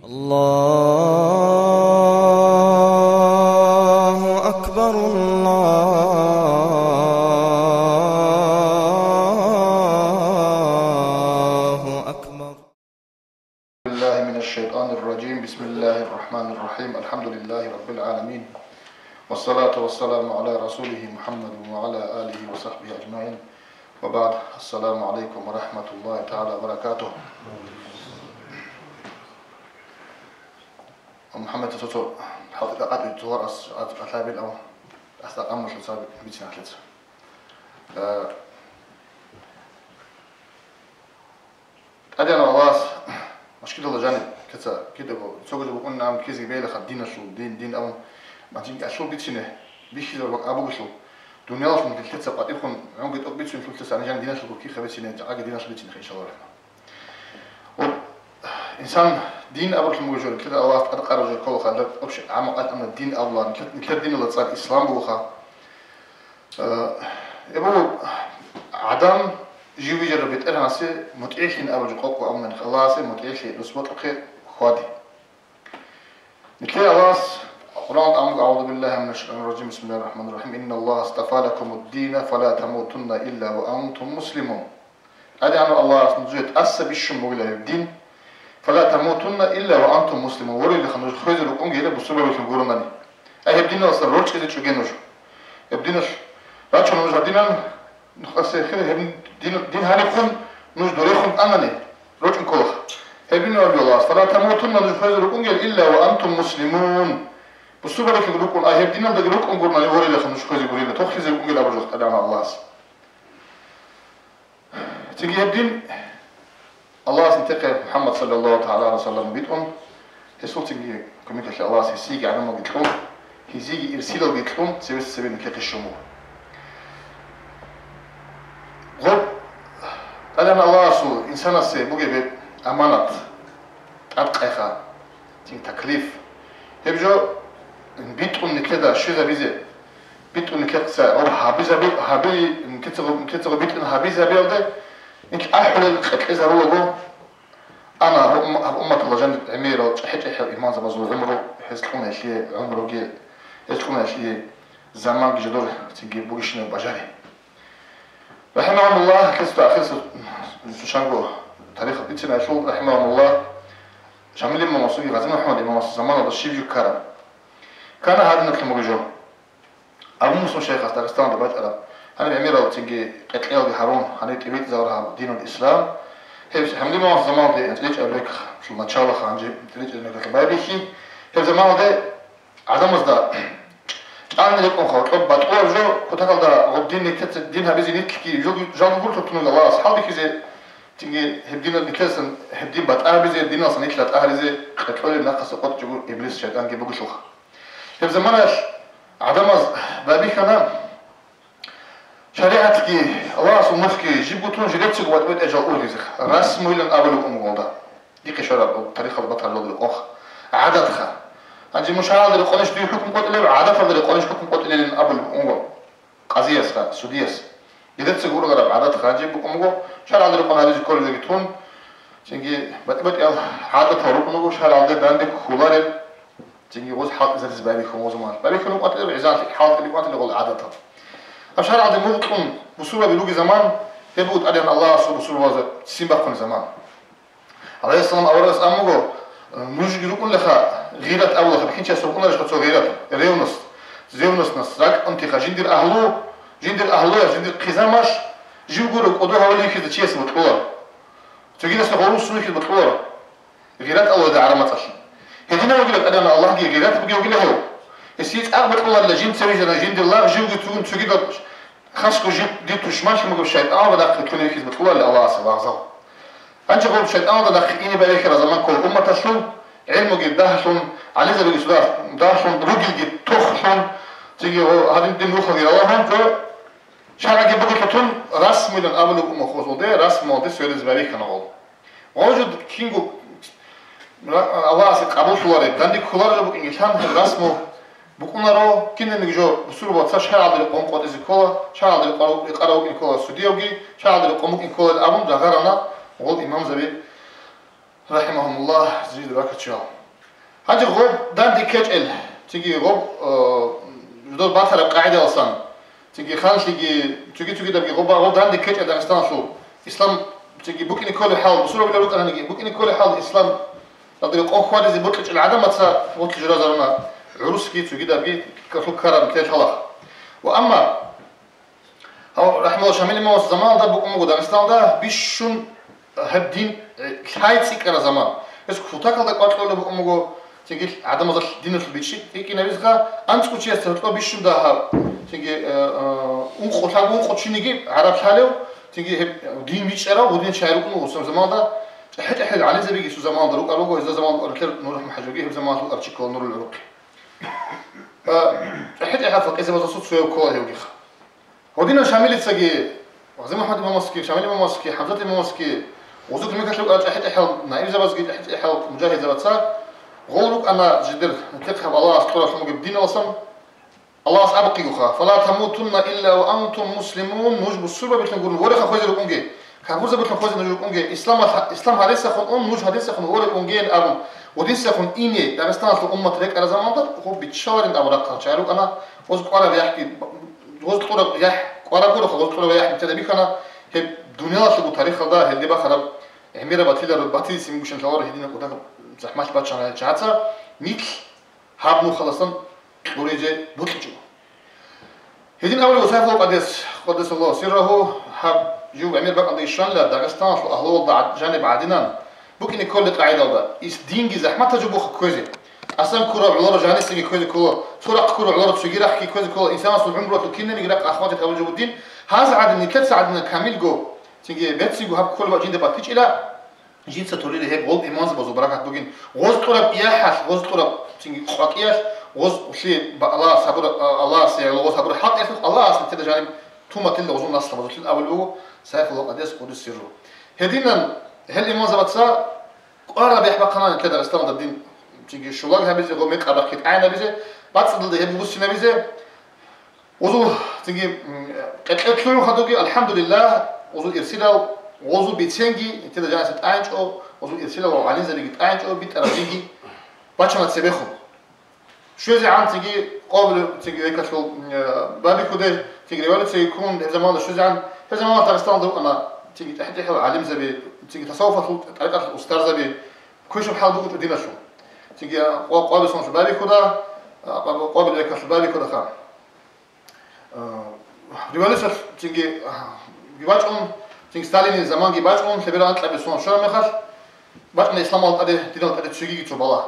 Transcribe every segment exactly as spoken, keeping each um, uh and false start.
الله أكبر، الله أكبر. بالله من الشيطان الرجيم. بسم الله الرحمن الرحيم. الحمد لله رب العالمين. والصلاة والسلام على رسوله محمد وعلى آله وصحبه أجمعين. وبعد. السلام عليكم ورحمة الله تعالى وبركاته. МухӀаммад, цо-цо хӀалтӀи тӀакъатӀи цо варас ат-, атлабил ав, ас тӀакъаммалъун саби бицин атлица. Э, ТӀадегӀанав Аллагьас машгидалда жаниб кеца кидаго, цогидаб букӀунин абун ккезеги бегьилаха диналъул, дин, дин абун, мажин алъул бицине, бихьизаб бакӀ абугелъул, дуниялалъун нилъеца къватӀирхъун гӀунги тӀокӀ бицунелъулъеса гьанижан диналъул гурхихъа бицине, жагӀаги диналъул бицине, иншаллагь. Ва инсан дин абурлъун буго жо, нилъеда Аллагьас тӀадкъараб жо кколаха, нилъер общий гӀамал абуна дин абула, нилъер, нилъер диналда цӀар ислам бугоха. Э, эбу гӀадан жив вижараб БетӀергьанасе мутӀигӀлъин абураб жо къокъо абуна, Аллагьасе мутӀигӀлъи, рос бокьухъе хьвади. Нилъее Аллагьас Къуръан амгу, أعوذ بالله من الشيطان الرجيم. بسم الله الرحمن الرحيم. إن الله اصطفى لكم الدين فلا تموتن إلا وأنتم مسلمون. ТӀадегӀанав Аллагьас нужее тӀаса бищун бугила гьеб дин. فلا تموتن إلا وأنتم مسلمون. Ворелиха нуж хвезе рукӀунгейилан бусурбабилъун гуронани. Ай гьеб диналдасан рорчӀизе чӀоге нуж. Гьеб диналъ рачун нуж гьадинан, нухалъ хире гьеб дин, дин гьанибхъун нуж дурехун анани, рорчӀун кколаха. Гьеб дин валлаллагь, فلا تموتن, нуж хвезе рукӀунгел, إلا وأنتم مسلمون. Бусурбабилъун рукӀун, ай гьеб диналдаги рукӀун гуронани ворелиха нуж хвезе гурила, тохлъизе рукӀунгел абураб жо ТӀадегӀанав Аллагьас. Цинги гьеб дин Аллагьас нилъехъе МухӀаммад саллаллагьу тагӀала гӀалайгьи ва саллам битӀун, гьесул цинги кумекалъе Аллагьас гьесиеги гӀадамалги кьун, гьезиеги ирсилалги кьун, цебесеб цебе нилъехъе щун буго. Гъоб ТӀадегӀанав Аллагьасул инсанасе бугеб гьеб аманат, тӀадкъайха, цин таклиф. Гьеб жо битӀун нилъеда щвезабизе, битӀун нилъеца гъоб гьабизаби-, гьаби-, нилъецаго, нилъецаго битӀун гьабизабиялде нилъ ахӀулел къекълъизарулаго, ана гьаб ум-, гьаб умматалда жаниб гӀемерал чӀехӀе-чӀехӀел имамзабазул гӀумру, гьез кьуна гьелъие гӀумруги, гьез кьуна гьелъие заманги жидер цинги бугищинаб бажари. РахӀимагьумуллагь, ахирсда, ахирсда, сушанго тарихалъ бицинаялъул, рахӀимагьумуллагь, Шамил имамасулги Гъази МухӀаммад имамасул заманалда щиб жо ккараб? Кана гьадинаблъун буго жо. Абу Муса шайхас Дагъистаналда бачӀараб, гьаниб гӀемерал цинги къекълъиялги гьарун, гьаниб тӀибитӀизабураб гьаб динул ислам, гьеб Шамил имамасул заманалда анцӀила чӀараб рекӀелъул началоха, гьанже анцӀила чӀараб рекӀелъул байбихьи, гьеб заманалда гӀадамазда чӀални рекӀун хавчӀоб батӀулаб жо, кутакалда гъоб дин нилъеца дин гьабизе нилъги жо-, жал гурлъун тунуги Аллагьас хӀалбихьизе, цинги гьеб дин нилъесан, гьеб дин батӀа гьабизе, диналсан нилъ ратӀа гьаризе къекълъолеб нахъаса къотӀичӀого иблис шайтӀанги бугелъулха. Гьеб заманаялъ гӀадамаз байбихьана, шаригӀатги, Аллагьасул нухги жибго тун жидецаго батӀи-батӀиял жал ургьизе, расмуйилан абулеб умгъалда. Дихъе щвараб тарихалда батаралда рекъонха. ГӀадатха. Гьанже мун шаргӀалда рекъонищ дуе хӀукму къотӀилеб, гӀадаталда рекъонищ хӀукму къотӀилелин абулеб умгъал. Къазиясха, судияс. Жидецаго ургараб гӀадатха гьанже букӀун буго, шаргӀалда рекъон гьаризе кколеб жоги тун, цинги батӀи-батӀиял гӀадатал рукӀун буго, шаргӀалде данде кколареб. Цинги гъоз хӀалтӀизаризе байбихьун гъозуман. Байбихьун вукӀватӀираб гӀизалъи хӀалтӀи бикьватӀилеб гъол гӀадатал. Гьаб шаргӀалде мугъ кьун бусурбаби руги заман, гьеб буго ТӀадегӀан Аллагьасул бусурбабазда ццин бахъуни заман. ГӀалайгьиссалам аварагас абун буго, нужги рукӀунелха гъират абулаха, бихьинчияс рукӀунарищха цо гъират, ревность, ревностьность, ракӀунтиха жиндир агьлу, жиндир агьлуялъ, жиндир хъизамалъ, жив гуро кӀодо гьавали вихьизе чиясе бокьула. Цогидасда гъорусун вихьизе бокьуларо. Гъират Аллагьда гӀарамацӀалъ. Гьединав вугила ТӀадегӀан Аллагьги гъират бугев вугила гьев. Гьесие цӀакъ бокьуларила жинца вижарай жиндир лагъ живги цугун цогидал хасго жив дир тушманлъун бугеб шайтӀаналда нахъе кколев вихьизе бокьуларила Аллагьасе лагъзал. Гьанже гъоб шайтӀаналда нахъе ине байбихьараб заман ккола умматалъул, гӀелмуги дагьлъун, гӀалимзабиги цо дагь-, дагьлъун, ругелги тохлъун, цинги гьадин дин рухалги ралагьун, жо шаргӀги бугелъул тун расмуйилан абулеб умухъ гъозолде, расмуялде сверизе байбихьана гъол. Гъов жо кинго ра-, Аллагьасе къабуллъулареб, данде кколареб жо букӀинги лъан, гьеб расму букӀунаро, кинабниги жо бусурбабаца шаргӀалда рекъон къотӀизе ккола, шаргӀалда рекъарав-, рекъарав вукӀин ккола судияги, шаргӀалда рекъон букӀин ккола абун рагъарана гъол имамзаби, рахӀимагьумуллагь, зирида бакачиял. Гьанже гъоб данде ккечӀел, цинги гъоб, э, жидер батараб къагӀидаласан, цинги ханлъиги, цоги-цогидабги гъоб, гъоб данде ккечӀел Дагъистаналъул ислам, цинги букӀине кколеб хӀал, бусурбабилеб рукӀананиги, букӀине кколеб хӀал ислам, гьалдибе къо хьвадизе бокьичӀел гӀадамаца гъорлъ журазаруна гӀурусги, цогидабги, кколъул ккараб нилъер лъалахъ. Ва амма Гьав, рахӀималла, Шамил имамас заманалда букӀун буго Дагъистаналда бищун гьеб дин, э, лъай цӀикӀкӀараб заман. Гьес кутакалда кӀвар кьолеб букӀун буго, цинги гӀадамазда диналъул бичӀчӀи кӀикӀинабизеха, анцӀго чиясда гьоркьоб бищун дагьаб, цинги, э, э, ункъо, лъабго-ункъо чиниги гӀараб лъалев, цинги гьеб дин бичӀчӀарав гьедин чагӀи рукӀун буго гьесул заманалда, чӀахӀи-чӀахӀиял гӀалимзабиги гьесул заманалда рукӀарал руго, гьезда заманалда кӀвар кьолел Нур МухӀажирги, гьеб заманалъул арчи ккола Нурул ГӀурухъе. Э, чӀахӀи-чӀахӀиял факъирзабазул цояв ккола гьевгиха. Гьединав Шамилицаги, ГъазимухӀаммад имамасги, Шамил имамасги, ХӀамзат имамасги, гъозул кумекалъе рукӀарал чӀахӀи-чӀахӀиял наибзабазги, чӀахӀи-чӀахӀиял мужагьидзабаца гъол рукӀана жидер нилъехъаб Аллагьас кьураллъун бугеб диналасан. Аллагьас абухъигоха: «Фала тамутунна илла ва антум муслимун», нуж бусурбабилъун гурун вореха хвезе рукӀунге, капурзабилъун хвезе нуж рукӀунге, исламалъ-, ислам гьадисахун ун, нуж гьадисахун воре унгеян абун, гъодисахун ине Дагъистаналъул уммат рекӀараб заманалда гъоб биччаларин абурахъал чагӀи рукӀана, гъоз кӀвараб яхӀги Гъоз кьураб яхӀ, кӀвараб гурухъ, гъоз кьураб яхӀ нилъеда бихьана, гьеб дуниялалъулго тарихалда гьелде бахараб гӀемераб батилар батилисеб букӀин лъаларо гьединаб кутакаб захӀмалъи бачана чагӀаца, нилъ гьаб нухаласан кьуризе бокьичӀо. Гьедин абулеб Сайфулла Къадес, къаддасаллагьу сиррагьу, гьаб жив гӀемер бакӀалда ишанила Дагъистаналъул агьлуялда гӀад-, жаниб гӀадинан букӀине кколеб къагӀидалда, ис динги захӀматаб жо буха кквезе. ТӀасан ккурав гӀоларо жанисеги кквезе ккола, цо рахъ ккурав гӀоларо цоги рахъги кквезе ккола, инсанасул гӀумруялъул кинабиги рахъ ахмадат гьабулеб жо бугин, гьаз гӀадин, нилъеца гӀадинан камилго, цинги берцинго гьаб кколеб жинда батичӀила, жинца толила гьеб гъол имамзабазул баракат бугин. Гъоз кьураб яхӀалъ, гъоз кьураб цинги къвакӀиялъ, гъоз улъи ба-, Аллагьас гьабура-, а, Аллагьасе гьело гъоз гьабураб хӀакъиялъулъ Аллагьас нилъеда жаниб туматилла гъозул наслабазулъин абулеб буго Сайфулла Къадес къуддиса сирругьу. Гьединан гьел имамзабаца КӀвараб яхӀ бахъана нилъеда Дагъистаналда дин, чиги щулаг гьабизе, гъо мекъабахъи тӀагӀинабизе, бацӀцӀадалда гьеб буссинабизе. Гъозул, цинги, м, къекъей лъугӀун хадуги, алхӀамдулиллагь, гъозул ирсилал, гъозул биценги, нилъеда жаниса тӀагӀинчӀо, гъозул ирсилал ва гӀалимзабиги тӀагӀинчӀо, битӀараб диги бачана цебехун. ШвезегӀан цинги къобли, цинги векалъул, э, бабихьуде, цинги революцияги ккун, гьеб заманалда швезегӀан, гьеб заманалда Дагъистаналда рукӀана цинги тӀехӀел-тӀехӀел гӀалимзаби, цинги тасаввуфалъул тӀарикъаталъул устарзаби, квешаб хӀал буго диналъул. Цинги къо-, къобли сонлъи бабихьуда, а, къо-, къобли векалъул бабихьудаха. Э, революциялъ цинги, а, бачӀун, цинги Сталинил заманги бачӀун, лъеберал анкьабилеб сон щвараб мехалъ, бачӀана исламалда тӀаде, диналда тӀаде цогиги цо балагь.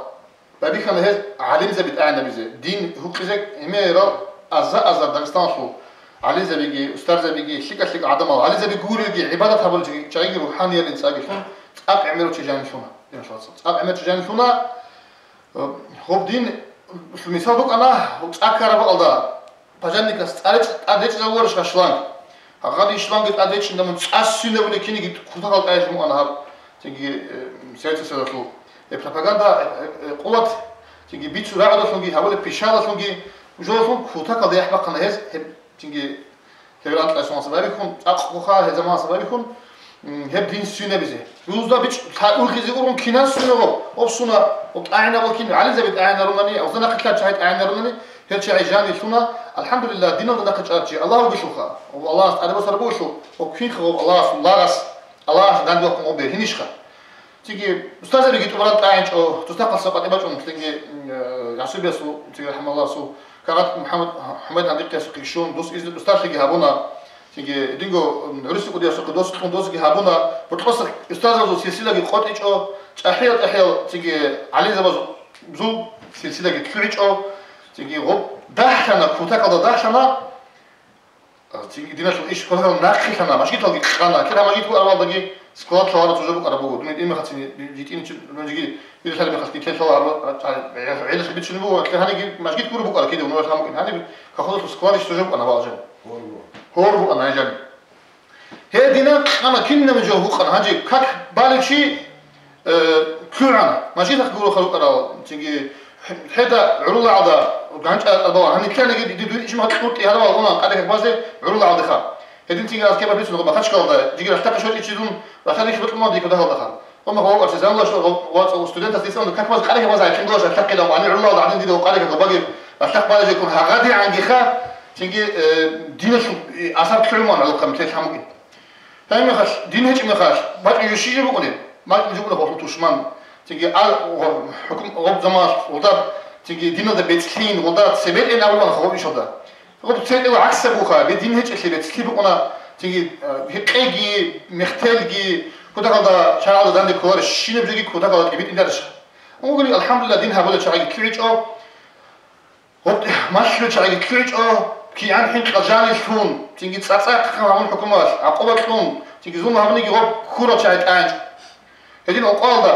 Байбихьана гьез гӀалимзаби тӀагӀинабизе, дин гьукъизе гӀемерал аза-азар Дагъистаналъул гӀалимзабиги, устарзабиги, лъикӀа-лъикӀа гӀадамал, гӀалимзаби гурелги, гӀибадат гьабулел чагӀиги рухӀаниялин цӀаги лъун, цӀакъ гӀемерав чи жанилъуна. ЦӀакъ гӀемер чи жанилъуна. Гьоб дин, мисал букӀана, цӀа ккараб бакӀалда, пажарникас цӀа речӀ-, тӀад речӀчӀизавуларищ шланг? Гьагъадин шланги тӀад речӀчӀинда мун цӀа сцинабулеб киниги кутакалда тӀаялъ муана гьаб, цинги, э, Советский Союзалъул, э, пропаганда, э, э, къуват, цинги бицун рагӀудалъунги, гьабулеб пишаялдалъунги, жолалъун кутакалда яхӀ бахъана гьез, гьеб, цинги, лъеберал анкьабилеб соналъ бабихьун, цӀакъго ха гьеб заманалъ бабихьун, м, гьеб дин сцинабизе. Юзда бичӀ-, лъа-, ургъизе ургъун кинан сцинаб? Гьоб суна, гьоб тӀагӀинабал кин, гӀалимзаби тӀагӀинарунани, гьозда нахъе лъай чагӀи тӀагӀинарунани, гьел чагӀи жанилъуна, алхӀамдулиллагь, диналда нахъе чӀарав чи Аллагь вугелъулха, гьоб Аллагьас тӀаде босараб бугелъул, гьоб кинха гьоб Аллагьасул лагъас, Аллагьасда данде вахъун гьоб бергьинищха? Цинги устарзабиги тӀубарал тӀагӀинчӀо, тусахъалса къватӀи бачӀун, цинги, м, э, ЯсубиясулцингӀ рахӀмалласул, Кагъат МухӀаммад ХӀумайд гьандихъиясухъе щун, дус изну устарлъиги гьабуна, цинги динго, м, гӀурусиз кӀудиясухъе дос кьун досги гьабуна, бокьоса устарзабазул силсилаги къотӀичӀо, чӀахӀиял-чӀахӀиял цинги гӀалимзабазул силсилаги лъугӀичӀо, цинги гъоб дагьлъана, кутакалда дагьлъана, А, цинги диналъул иш кколъал нахъилъана, мажгиталги кьана. Кира мажгит буаралдаги склад лъаларал цо жо букӀараб буго. Дун гьитӀин мехалъ цин житӀин чи-, жиги дир лъалеб мехалъ дитлъе лъала гьаб-, а, а, гӀелалъ бичӀчӀунеб буго, гьаниги мажгит гуро букӀара кида, унал гьамукӀин. Гьаниб колхозалъул склад иш цо жо букӀана валжан. Гьор букӀана гьанжан. Гьединан кьана кинаб жо гьукъана. Гьанже как балев чи, э, лъугӀана. Мажгитахъ гуро халукъарал, цинги хӀеда гӀурул гӀалда ганчӀарал бала. Гьаниб кканиги диде дуе ишмахъ кьуртӀи гьарвал унан къаде как базе гӀурул гӀалдеха. Гьедин цинги аскер бабицун Махачкалда, жиги рахтахъе щвечӀичӀизун, рахталихъ бокьун дида гьалдаха. Гьанна гьав арсезанлъа вацӀал студентас дица как баз къарихъ баз гӀайкъин гуш алъахъилан, гьанив гӀурулал гӀадин дида къарихъ гьабаги алъахъ балажи ккун гьагъадигӀангиха, цинги, э, диналъул, э, асар лъугӀун гӀалахъа милъал гьамукӀин. Гьеб мехалъ, дин гьечӀеб мехалъ, бачӀун жо щиб букӀунеб? БачӀун жо букӀуна гъорлъ тушман. Цинги а-, гъо-, хӀукум-, гъоб заманалъ гъолда, цинги диналда бецӀлъин, гъолда цебетӀин абулаан гъоб ишалда. Гъоб цебетӀила гӀаксабуха, бе дин гьечӀелъи бецӀлъи букӀуна, цинги, а, гьекъеги, мехтелги, кутакалда чагӀалда данде кколарищ, щинаб жоги кутакалда тӀибитӀинарищ. Амма гури, алхӀамдулиллагь, дин гьабулел чагӀиги лъугӀичӀо, гъоб малъулел чагӀиги лъугӀичӀо, кигӀан хӀинкъал жанилъун, цинги цӀацӀахъ гьабун хӀукумалъ гӀакъуба кьун, цинги зулму гьабуниги гъоб ккурал чагӀи тӀагӀинчӀо. Гьедин къокъалда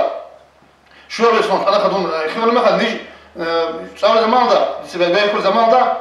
щуабилеб соналъ тӀадахъа дун, э, хиула мехалъ ниж, э, цӀалул заманалда, дица бай-, байхьул заманалда,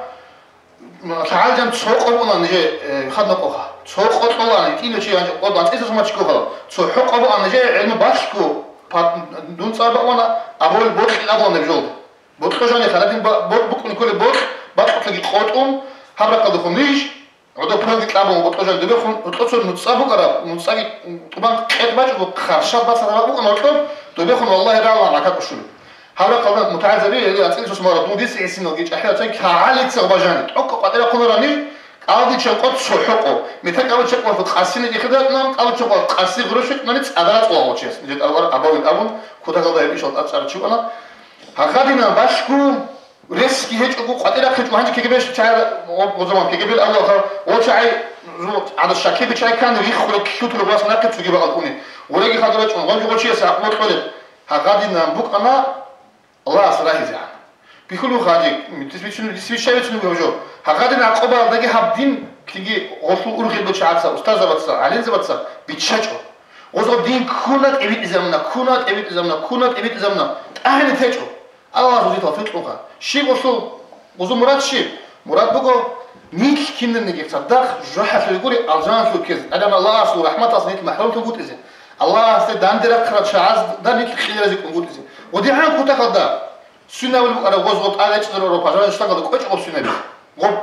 м, лъагӀалжан цо къо бугӀана нижее, э, хадна къоха. Цо къо кьолаан, итӀинав чи гьанже къо бацӀцӀиса сумачи ккохала. Цо хӀокъо бугӀана нижее гӀелму балъго, пат-, дун цӀар баъвана, абули бокьил абула неб жолда. Бокьо жани харадин ба-, бо-, букӀун кколеб бокь, бакьулъаги къотӀун, гьаб рахъалдехун ниж, гӀодоб палги кьабун бокьо жани добехун, гьоркьоцо нуцӀа букӀараб, нуцӀаги тӀубан къед бачӀого, харшал бацараб букӀун гьоркьоб, добехун, валлагьи, рагӀалан ракат ушули. Гьаб рахъалда мутагӀил заби, гьеле ацӀил сусмара, дун диса гӀисиналги чӀахӀиял цай кагӀалица гъубажани, тӀокӀкӀо къватӀира хъунарани, кӀалдичан къо цо хӀокъо, метакӀалдичан къо къасине ихида кьунан, кӀалдичан къо къаси гъурущи кьунани цӀадара цӀула гъочияс, нижер тӀалаб абавин абун, кутакалда гьеб ишал тӀад цӀар чи вана. Гьагъадинан балъгу, ресги гьечӀого, къватӀирахъ гьечӀого, гьанже кегебеш чагӀи, о, о заман кегебел Аллагьха, о чагӀи, зу-, гӀадал щакеби чагӀи ккани, риххулеб, лъутулеб вас нахъе цоги бакӀал уни. Гъуреги хадур рачӀун, гъонжи гъочиясе гӀакълу кьолеб. Гьагъадинан букӀана Аллагьас рагьизегӀан. Бихьулев хади, дис бицун, дис бичча бицун бугеб жо. Гьагъадин гӀакъубаялдаги гьаб дин, киги гъолъул ургъел бачагӀаца, устарзабаца, гӀалимзабаца биччачӀо. Гъозго дин ккуна тӀибитӀизабуна, ккуна тӀибитӀизабуна, ккуна тӀибитӀизабуна, тӀагӀине течӀо. Аллагьас гъузи тавфикъ кьунха. Щиб гъолъул, гъозул мурад щиб? Мурад буго, нилъ кинаниги цадахъ жужахӀалъуре гури алжаналъув ккезе, ТӀадегӀан Аллагьасул рахӀматалъ нилъ махӀрумлъун гутӀизе, Аллагьасде дандерахъарал чагӀазда нилъ хъиларазе кӀун гутӀизе. Ва дигӀан кутакалда, сунавул букӀараб гъоз гъоб тӀагӀечӀезаро пажаран штангада кӀочӀ гъоб сунаби. Гъоб,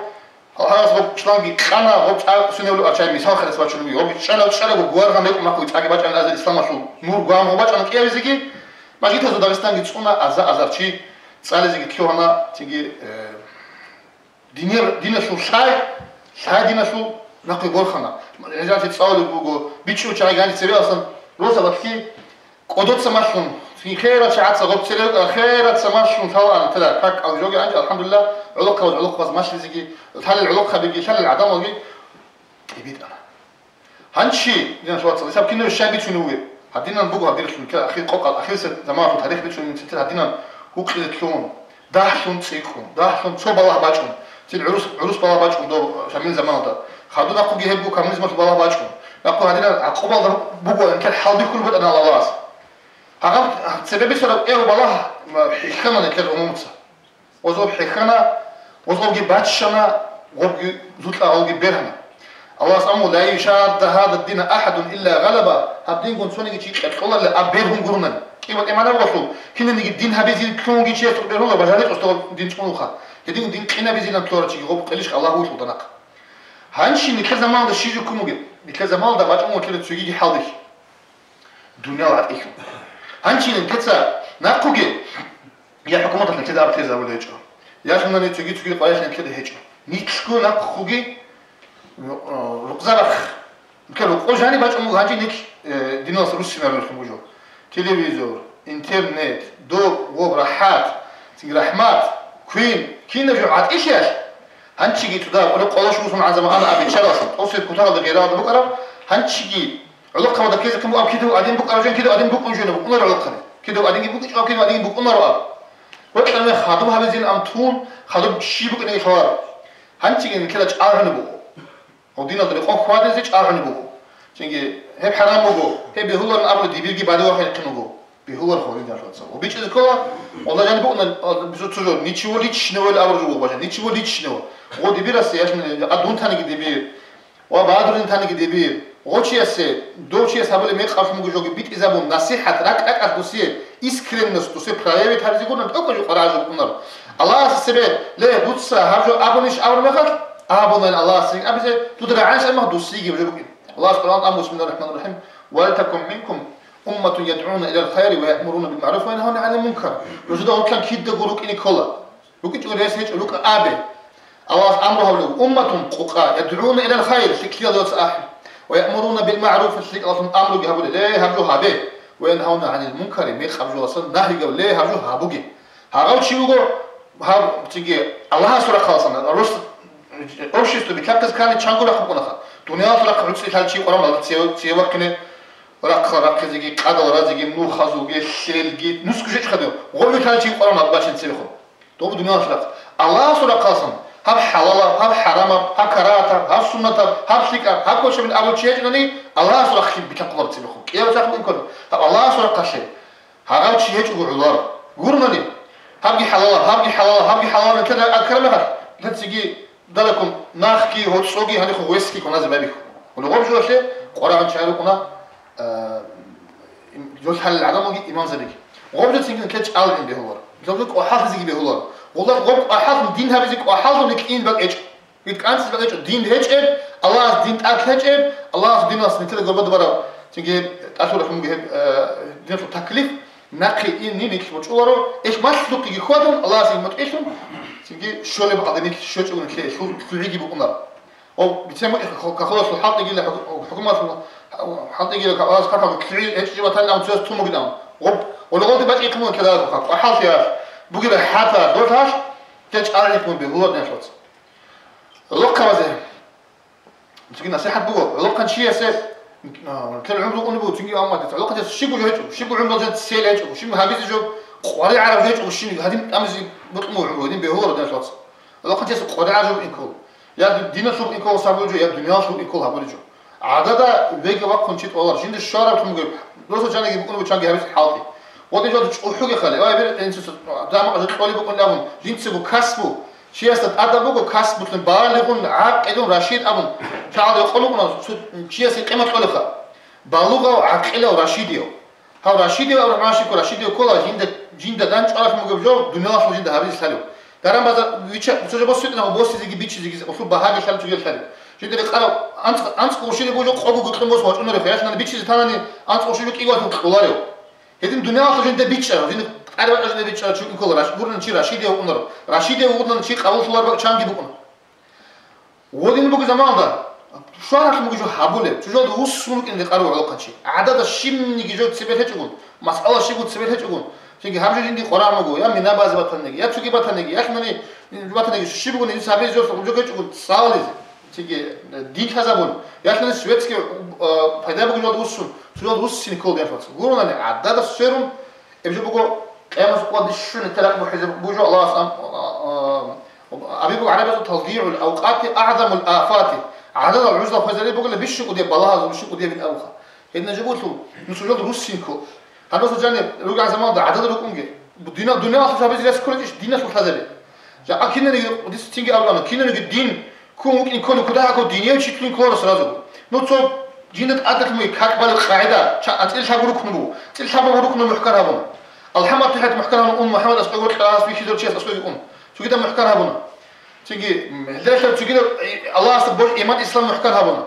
гьалас гъоб чланги кьана, гъоб цӀа-, сунавул арчай мисал хадас бачунуги. Гъоб чӀана-, чӀараго гуаргъан рекӀун махъуй цӀаги бачӀан азар исламалъул нур гуан гъоб бачӀана кӀиявизеги, мажгитазул Дагъистанги цӀуна аза-азар чи цӀализеги лъугьана, цинги, э, динер-, диналъул лъай, лъай диналъул нахъе борхана. ГӀезанти цӀалулеб буго, бичӀчӀул чагӀи гьанже цебе алсан, росабалъги кӀодоца малъун, херал чагӀаца гъоб цере, хераца малъун лъалаан, тела, как кӀал жоги гьанже, алхӀамдулиллагь, гӀолохъабаз гӀолохъабаз малъизеги, лъалел гӀолохъабиги, лъалел гӀадамалги тӀибитӀана. Гьанчи, диналъул вацал, гьаб кинаб щай бицунев вугеб? Гьадинан буго гьаб диналъул ахир къокъал, ахирисеб заманалъул тарих бицунеб цитир гьадинан гьукъизе лъугьун, дагьлъун цӀикӀкӀун, дагьлъун цо балагь бачӀун, цин гӀурус, гӀурус балагь бачӀун доб Шамил заманалда. Хадуб нахъуги гьебго коммунизмалъул балагь бачӀун. Нахъу гьадинан гӀакъубалда буго, инкер хӀалбихьулеб букӀана Аллагьас. Гьагъаб цебе бицараб кӀиябго балагь, м, хӀехьана нилъер умумуца. Гъозгъоб хӀехьана, гъозгъобги баччана, гъобги зулъа гъалги бергьана. Аллагьас аму: «Ла юшадда гьада дина ахӀадун илла гъалаба», гьаб дингун цониги чи кьекьоларила аб бергьун гурунани. КӀиба-кӀимана вугъалъул, кинаниги дин гьабизин лъугьунги чиясул бергьула, бажарикъус дин цӀунуха. Гьедин дин къинабизилан лъугьарав чиги гъоб къилищ Аллагь вугьулъул данахъ. Гьанчи нилъер заманалда щиб жо ккун бугеб? Нилъер заманалда бачӀун вугелъул цогиги хӀалбихь. Дуниял гӀатӀилъун. Гьанчи нилъеца нахъуги, я хӀукуматалъ нилъеда аб тезе абулеб гьечӀо. Я сунани цоги-цоги къварилъи нилъеда гьечӀо. Нилъго нахъуги, э, рукъзарахъ. Нилъер рукъо жаниб бачӀун буго гьанчи нилъ, э, диналъ руссинарулъун буго. Телевизор, интернет, доб, гъоб, рахӀат, цинги рахӀмат, квен, кинаб жо гӀатӀилъиялъ. Гьанчиги цӀуда къоло къоло шугьун гӀан замана абиччаралъун, тӀосе кутаралда гъералда букӀараб, гьанчиги гӀолохъабазда ккезе ккун буго аб кидав гӀадин букӀараб жан, кидав гӀадин букӀун жо, букӀунаро гӀолохъаби. Кидав гӀадинги букӀичӀо, кидав гӀадинги букӀунаро аб. Бокьана хадуб гьабизин ам тун, хадуб щиб букӀине лъаларо. Гьанчиги нилъеда чӀалгӀунеб буго. Гьав диналда рекъон хьвадизе чӀалгӀунеб буго. Цинги, гьеб хӀарам буго, гьеб бегьуларин абули дибирги бадивахъинхъин вуго. Бегьулар хьвадин, диналъул вацал. Ва бичӀчӀизе ккола, валлагь, жаниб букӀуна, а, бизуццу жо, ничего личного ил абураб жо буго, бажа, ничего личного. Гъо дибирасда, яшмина, а дун таниги дибир. Ва бадурин таниги дибир. Гъочиясе, дов чияс гьабулеб мекъалъ мугу жоги битӀизабун, насихӀат, ракӀ-ракӀалъ досие, искренность досие проявить гьабизе гуна, тӀокӀаб жо къварагӀажо букӀунаро. Аллагьас цебе, ле, дуца гьаб жо абунищ абураб мехалъ, абунайин Аллагьас цинги абизе, дуда рагӀанищ абураб мехалъ, досиеги гьаб жо букӀин. Аллагьас Къуръан абун, бисмиллагьир рахӀманир рахӀим, «Вал такун минкум Умматун ядгӀуна илал хайри ва яъмуруна бил маъруфи ва янхавна гӀанил мункар. Нужеда гьоркьан кидаго рукӀине ккола. РукӀичӀого рес гьечӀо, рукӀа абе. Аллагьас амру гьабулев, умматун къукъа, ядгӀуна илал хайр, лъикӀлъиялдаса ахӀи, ва яъмуруна бил маъруф, лъикӀалъун амруги гьабулел, ле, гьаб жо гьабе, ва янхавна гӀанил мункари, мекъаб жоялдасан нагьигав, ле, гьаб жо гьабуге. Гьагъав чи вуго, гьаб, цинги Аллагьасул рахъаласан, рос-, общество битахъиз ккани чанго рахъ букӀунаха. Дуниялалъул рахъ гӀуцӀи лъал чи къвараб, цеве, цеве вахъине рахъ рахъизеги, къадал разиги, нухазулги, лъелги, нусго жечӀ хадув, гъобил лъал чи къвараб бачӀин цевехун. Доб дуниялалъул рахъ. Аллагьасул рахъаласан, гьаб хӀалалаб, гьаб хӀарамаб, гьаб карагьатаб, гьаб суннатаб, гьаб лъикӀаб, гьаб квешабин абул чи гьечӀони, Аллагьасул рахъ битахъулаб цебехъун. КӀияб чахъ букӀин ккола. Гьаб Аллагьасул рахъалъе. Гьагъав чи гьечӀого гӀолар. Гурони, гьабги хӀалалаб, гьабги хӀалалаб, гьабги хӀалалаб, нилъеда аккараб мехалъ, нилъецаги далакун нахги, гьоцӀоги, гьанихъ гъвесги кваназе байбихьу. Гьуна гъоб жоялъе Къуръан чагӀи рукъуна, а, им-, жо лъалел гӀадамалги имамзабиги. Гъоб жо цинги нилъе чӀалгӀин бегьулар. Нилъе кӀвахӀаллъизеги бегьулар. Гъолда гъоб кӀвахӀаллъун, дин гьабизе кӀвахӀаллъун рикӀкӀин бакӀ гьечӀо. Рит кӀанцӀизе бакӀ гьечӀо, дин гьечӀеб, Аллагьас дин тӀад гьечӀеб, Аллагьас диналъ нилъеда гурбада бараб, цинги тӀалъур рахунги гьеб, э, диналъул таклиф, нахъе ин нилъ бучӀуларо, иш малъухъеги хьвадун, Аллагьас ин мутӀигӀлъун, цинги щолеб гьадин нилъ щочӀого нилъе лъу-, лъугӀиги букӀунаро. О, бицен мутӀигӀ ха-, кахуласул хӀалтӀигила хӀу-, хӀукумалъул хӀалтӀигила ка-, Аллагьас хъахӀалда лъугӀи гьечӀичӀеб батани абун цояс тун бугин абун. Гъоб, гъолгъолде бачӀихъ мун ккеларухъа, къвахӀаллъиялъ, бугеб хӀатар, дол гьалъ, те чӀалгӀине ккун бегьулар диналъ вацал. Гьалохъабазе. Цинги насихӀат буго, гӀолохъан чиясе, а, кел гӀумру уни буго, цинги амма дица. ГӀолохъан чиясе щиб жо гьечӀо, щиб гӀумру жо цел гьечӀо, щиб гьабизе жо къваригӀараб жо гьечӀо, щиб гьадин тӀамизе бутӀун буго гӀумру, гьадин бегьуларо диналъ вацал. ГӀолохъан чиясе къваригӀараб жо инкол. Я диналъул инкол гьабулеб жо, я дуниялалъул инкол гьабулеб жо. ГӀадада веги вахъун чи тӀолар, жинда щвараб лъун бугеб, досул жаниги букӀун буго чанги гьабизе хӀалтӀи. Гъодин жо чӀухӀуге хали, ай, бер, инсус, дамакъ жо кьолеб букӀун абун, жинцаго касбу, Чиясда тӀадаб буго касбулъун, балигъун, гӀакъилун, рашид абун, чагӀал рекъон рукӀуна, цо чиясе къимат кьолеха. Балугъав, гӀакъилав, рашидияв. Гьав рашидияв абураб машику рашидияв ккола, жинда, жинда дандчӀваралъун бугеб жо, дуниялалъул жинда гьабизе лъалев. Даран база вича-, цо жо боситӀинав босизеги бичизеги улъул багьаги лъалев цогидал лъалев. Жинда рекъарав анцӀ-, анцӀ къуршине бужо къого гутлъун босун вачӀунарев, яхълъана бичизе танани анцӀ къурши жо кӀиго ватун кьоларев. Гьедин дуниялалъул жинда бичӀчӀарав, жинда тӀадбакӀа жинда бичӀчӀарав чи вукӀун ккола, раш-, гурунан чи рашидияв вукӀунаро, рашидияв вугурунан чи къабуллъулареб чанги букӀуна. Гъодин буго заманалда, щваралъ буго жо гьабулеб, чужалда вуссун вукӀин рекъарав гӀолохъанчи. ГӀадада щибниги жо цебе лъечӀогун, масъала щибго цебе лъечӀогун, цинги гьаб жо жинди къварагӀун буго, я мина базе батаниги, я цоги батаниги, я хинани батаниги, щибгони жо гьабизе жо гьечӀогун цӀализе. Цинги, э, дин лъазабун, ялъуни светский, э, пайда бугеб жо вуссун, цо жо вуссине ккола диналъ вацал. Гуронани гӀадада сверун, гьеб жо буго, къиямас къоялда щуни таракъ бухӀизе буго жо Аллагьас ам-, а, а, а, абиго гӀарабазул: «Тадиъул авкъати агӀзамул афати». ГӀадада гӀузал хвезари бугила бищун кӀудияб балагьазул, бищун кӀудиябин абуха. Гьедина жо буго, ну, цо жо вуссине ккола. Гьанбаса жани ругел заманалда гӀадада рукӀунги, дина-, дуниялалъул гьабизе рес кколечӀищ, диналъул лъазаби. Жакъа кинаниги, дица цинги абуна, кинаниги дин ккун вукӀин ккола, куда гьакӀу динияв чи ккун ккола сразу. Ну, цо жинда тӀадалъ муй как балеб къагӀида, ча-, анцӀила лъабго рукну буго, анцӀила лъабго рукну мухӀкан гьабуна. АлхӀаматихӀат мухӀкан гьабуна ун, МухӀаммад аскӀов гъоркьа гьас вихьизар чияс аскӀовги ун. Цогидаб мухӀкан гьабуна. Цинги, м, гьелдалъ цогидаб, и, Аллагьасда бо-, иман ислам мухӀкан гьабуна.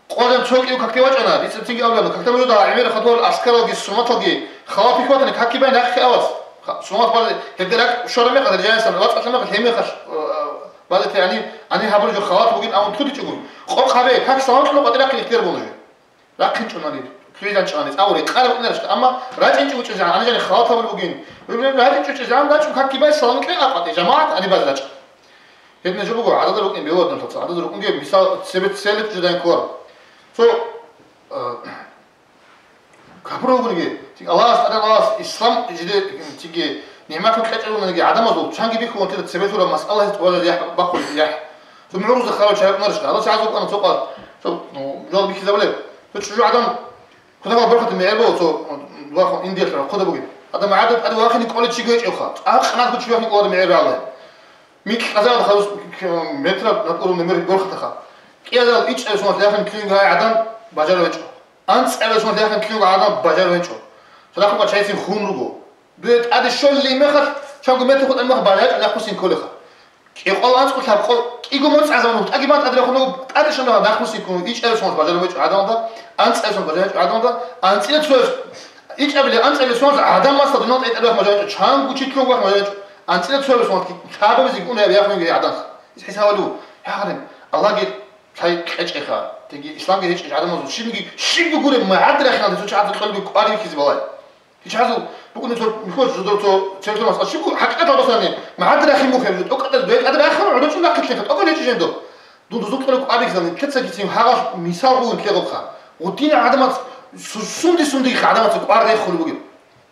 Къоялъ цо кӀиго какде вачӀана, дица цинги абулеб, какда мужуда гӀемер хадур аскаралги суннаталги халат бихьватани, каки бай нахъе авас. Ха-, суннат бали, гьебде ракӀ щвараб мехалъ, рижанисан вацӀцӀалъан мехалъ, гьемехалъ, э, базете гьани, гьани гьабур жо халат бугин абун лъутичӀого. Къокъ гьабе, как саламат кьун къватӀи рахъин ихтияр бугьун жо. РахъинчӀо гьани, лъугӀизанчӀо гьани, цӀагъури, къараб инарашда, амма рачӀинчӀого чӀезегӀан, гьани жани халат гьабулеб бугин. РачӀинчӀого чӀезегӀан, рачӀун каки бай саламат кье, а къватӀи, жамагӀат гьани баз рачӀа. Гьедина жо буго, гӀадада рукӀин бегьула диналъ вацал. ГӀадада рукӀунги, мисал, цебе целик жидайин кколаро. Цо, э, капур вугониги, цинги Аллагьас, тӀаде Аллагьас ислам жиде, цинги нигӀматун кьечӀевунаниги, гӀадамазул чанги бихьулан тида цебе лъура масъала гьез тӀубазар яхӀ бахъулеб яхӀ. Цо мугӀрузда харав чагӀи кӀунарищ, гьалав чагӀазул кӀана цо къал, цо, ну, жал бихьизабулеб. Цо чӀужу гӀадан кутакал борхатаб мегӀер буго, цо, ну, вахун индиялъ рахъуда бугеб. Гьадам гӀадаб тӀаде вахине кӀолев чи гьечӀевха. ЦӀакъ нахъ гучи вахине кӀолареб мегӀер рагӀаларе. Микь къазагъат халус метраб натӀурун мер борхатаха. КӀиазарал ичӀарасунал яхин ккинго гьай гӀадан бажарав гьечӀо. АнцӀарасунал яхин ккинго гӀадан бажарав гьечӀо. Цадахъ рукъа чайцин хун руго. Дуе тӀаде щолли мехалъ, чанго метр хутӀа мехалъ бажарав гьечӀо, нахъусин кколеха. КӀикъвал анцӀго лъабкъо кӀиго моцӀ гӀазабун, тӀаги бан тӀаде рахуного, тӀаде щвана нахъусин ккун, ичӀарасунал бажарав гьечӀо гӀадамалда, АнцӀила сон бажаянчӀо гӀадамалда, анцӀила цояс ичӀабилеб, анцӀила соназ гӀадамасда дунал тӀайтӀаб яхъ бажаянчӀо, чанго читлъун вахъ бажаянчӀо, анцӀила цояс сон лъабабизе гьунеб яхъ бугеб гӀадан. Ис хӀисабалев, я гьарим, Аллагьги лъай кьечӀеха, теги исламги гьечӀищ гӀадамазул, щибниги, щибги гуреб, магӀадрахъиналде цо чагӀазе кьолеб кӀвар рихьизе балай. Гьечагьазул букӀуна цо михьо жидер цо церкьул масъала. Щиб хӀакъикъаталда босани, магӀадрахъин мухъ гьеб жо, тӀокӀатӀа, дойкӀатӀа рахъана, гӀодочӀун рахъитлъи, тӀокӀал гьечӀищ жиндо. Дун дузул кьолеб кӀвар рихьизани, нилъецаги цин гьагъал мисал гугьун лъегӀобха. Гъудин гӀадамац су-, сунди-сундиги гӀадамаца кӀвар рехулеб бугеб.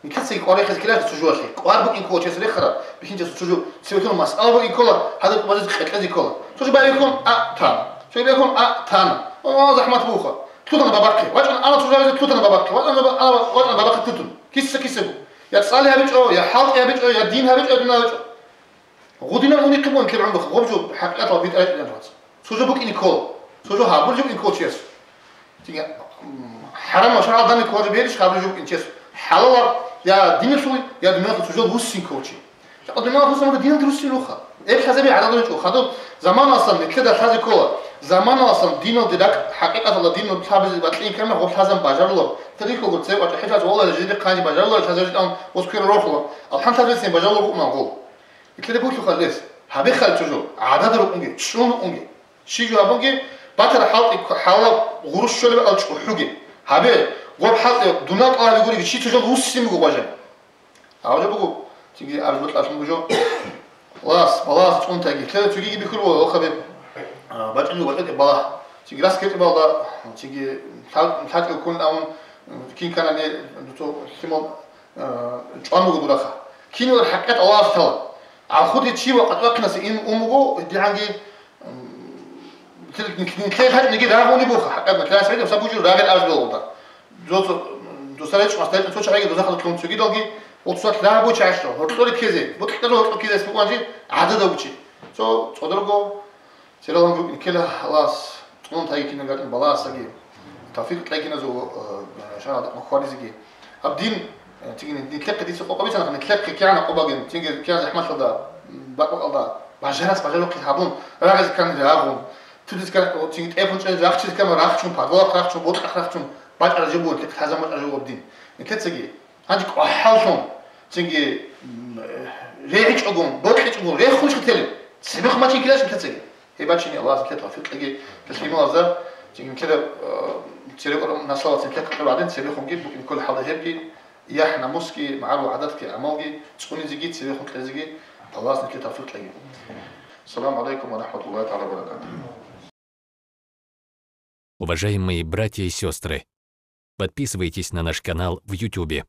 Нилъецаги кӀвар рехизе ккеларищ цо жоялъе? КӀвар букӀин ккола чияс рехараб, бихьинчиясул цо жо, церкьул масъала букӀин ккола, гьадаб кӀвазизе кьекьезе ккола. Цо жо байбихьун, а, тана. Цо жо байбихьун, а, тана. О, захӀмат буха. Лъутана бабахъе. ВачӀана ана цо жо гьабизе, лъутана бабахъе. ВачӀана баба-, ана вачӀана бабахъе лъутун. Киса-кисаго. Я цӀали гьабичӀо, я хӀалтӀи гьабичӀо, я дин гьабичӀо, я дунал гьабичӀо. Гъудинан унихъе бун ккел гӀумрухъ, гъоб жо хӀакъикъаталда битӀараб чӀван вац. Цо жо букӀине ккола, цо жо гьабулеб букӀине ккола чияс. Дига, м, хӀарамал шаргӀалда данде ккола жо берищ, гьабулеб жо букӀине чияс. ХӀалалаб я диналъул, я дуниялъул цо жо вуссин ккола чи. Жакъа дуниялалъул самура диналде руссин руха. Гьеб лъазаби гӀадада ручӀо. Хадуб заманаласан нилъеда лъазе ккола. Заманаласан диналде ракӀ, хӀакъикъаталда дин лъабизе бакьин ккана гъоб лъазан бажарулаб. Тарихалго цебе бачӀа хӀежаз валлагь жиде хъанчи бажарулареб лъазаб житӀан ус кверал рорхула. Алхъан лъазабицин бажарулаб букӀуна гъол. Итлъи бухьухъа лес, гьабихъал чӀужу, гӀадада рукъунги, чӀун рукъунги. Щи жо гьабунги, батара хӀалтӀи кк-, хӀалаб гъурущ щолеб ал чӀухӀуги. Гьабе, гъоб хӀалтӀи дунал тӀалаби гуриги, чи цо жо вуссин буго бажан. Гьав жо буго, цинги абиз бутӀалъун буго жо. Лас, балас, цӀунтаги. Лъела цогиги бихьулеб, охабе, а, бачӀунеб батӀа балагь. Цинги рас гьечӀебалда, цинги лъа-, лъачӀев ккун абун, кин кканани, дуцо лъимал, а, чӀван буго дураха. Киналъ хӀакъикъат Аллагьас лъала. Алхуде чи ва къатӀвахъинасе ин ун буго, гьедигӀанги, м, нилъер гьачӀниги рагъуни буха, хӀакъикъат, нилъер гьачӀ гьаб бужур рагъил абиз балагьулда. Досо, доса речӀ мастер, цо чагӀиги дозахъа кьун цогидалги, оцо лъаб буча гьалъо, гьоркьоре ккезе, бутӀкьазе гьоркьо ккезе букӀанчи гӀадада бучи. Цо цӀодорго цералан букӀин ккела Аллагьас, цӀунун тайги кинаб гьатӀин балагьасаги, тавфикъ кьей киназул, э, шагьаралда хваризеги. Гьаб дин, э, цигини нилъехъе дица къокъобицана, нилъехъе кигӀан къо багин, цинги кигӀан захӀмалъалда, бакӀбакӀалда, бажарас бажарухъе гьабун, рагъизе ккани рагъун, тудизе ккани, о, цинги тӀепун чӀезе рахчизе ккани рахчун, подвалахъ рахчун, бутӀакъ рахчун, бачӀараб жо буго, нилъехъе лъазабун бачӀараб жо буго дин. Нилъецаги Гьанже кӀвахӀаллъун, цинги, м, э, регӀичӀогун, бокьичӀогун, рехун хутелеб, цебехун бачӀин ккеларищ нилъецаги? Гьеб бачине Аллагьас нилъее тавфикъ кьеги, нилъ лъималазда, цинги нилъеда, э, церекъон наслабацин нилъехъе кколеб гӀадин, цебехунги букӀин кколеб хӀалда гьебги, яхӀ-намусги, магӀарул гӀадатги, гӀамалги цӀунизеги, цебехун кьезеги Аллагьас нилъее тавфикъ кьеги. Ассаламу гӀалайкум ва рахӀматуллагьи тагӀала ва баракатугь. Уважаемые братья и сестры, подписывайтесь на наш канал в Ютубе.